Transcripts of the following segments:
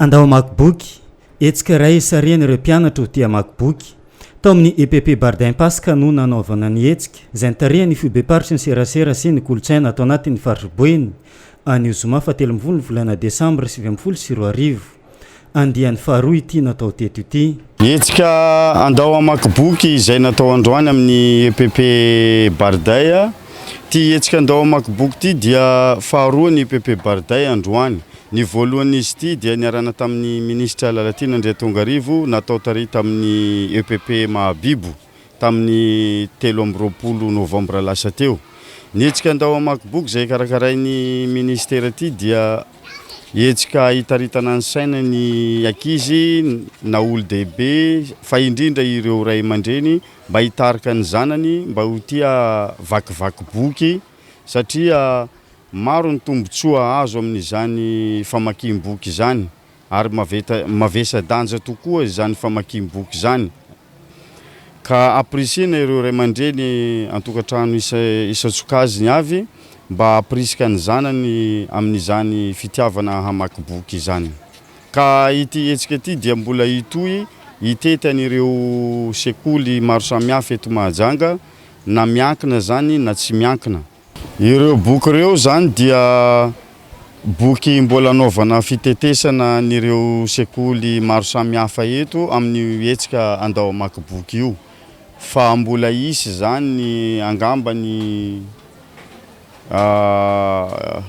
Andao hamaky boky, hetsika iray hisarihana ireo mpianatra ho tia hamaky boky. Tao amin'ny EPP Bardin Paska no nanaovana ny hetsika, izay notarihan'ny Foibem-paritry ny serasera sy ny kolontsaina ato anatin'ny faritr'i Boeny, anio zoma fahatelo ambin'ny folo ny volana desambra 2019. Andiany faharoa ity natao teto ity. Hetsika Andao hamaky boky izay natao androany amin'ny EPP Bardin. Ity hetsika Andao hamaky boky ity dia faharoa ny EPP Bardin androany. Ny voalohan'izy ity dia niarahana tamin'ny minisitra Lalatiana Andriatongarivo natao tary tamin'ny EPP Mahabibo tamin'ny 23 novambra lasa teo. Ny hetsika Andao hamaky boky izay karakarain'ny minisitera ity dia hetsika hitaritana ny saina ny ankizy na olon-dehibe fa indrindra ireo ray aman-dreny mba hitarika ny zanany mba ho tia vakivaky boky satria Maro ny tombontsoa azo amin'izany famakiam-boky izany ary mavesa-danja tokoa izany famakiam-boky izany ka ampirisihina ireo ray aman-dreny an-tokantrano isan-tsokajiny avy mba hampirisika ny zanany amin'izany fitiavana hamaky boky izany. Ka ity hetsika ity dia mbola hitohy hitety an'ireo sekoly maro samihafa eto Mahajanga na miankina izany na tsy miankina. Ireo boky ireo izany dia boky mbola anaovana fitetesana an'ireo sekoly maro samihafa eto amin'io hetsika Andao hamaky boky io. Fa mbola hisy izany angamba ny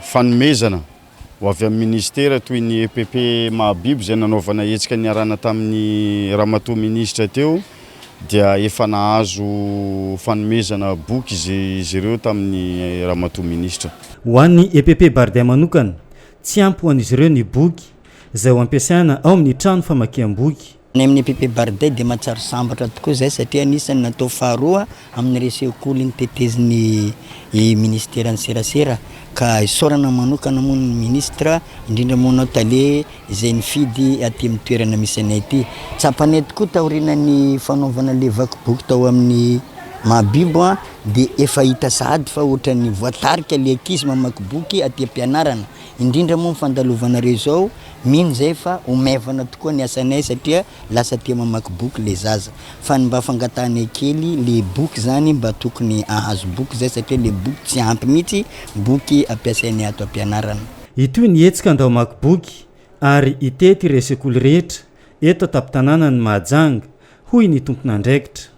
fanomezana. Ho avy amin'ny minisitera toy ny EPP Mahabibo izay nanaovana hetsika niarahana tamin'ny ramatoa minisitra teo dia efa nahazo fanomezana boky izy ireo tamin'ny ramatoa minisitra. Ho an'ny EPP Bardin manokana, tsy ampy ho an'izy ireo ny boky izay ho ampiasaina ao amin'ny trano famakiam-boky. Any amin'ny EPP Barday dia mahatsiaro sambatra tokoa izahay satria anisan'ny natao faharoa amin'ireo sekoly notetezin'ny ministeran'ny serasera ka isaorana manokana moa ny ministra indrindra moa anao tale izay nifidy aty amin'ny toerana misy anay ity. Tsapanay tokoa taorianan'ny fanaovana ilay vaky boky tao amin'ny Mahabibo dia efa hita sahady fa ohatran'ny voatarika ilay ankizy mamaky boky aty am-pianarana indrindra moa ny fandalovanareo izao. Mino zay fa ho maivana tokoa ny asanay satria lasa tia mamaky boky le zaza. Fa ny mba fangatahanay kely le boky zany mba tokony ahazo boky zay satria le boky tsy ampy mihitsy boky ampiasainay ato ampianarana. Hitohy ny hetsika Andao hamaky boky ary hitety ireo sekoly rehetra eto an-tampon-tanànan'i Mahajanga, hoy ny tompon'andraikitra.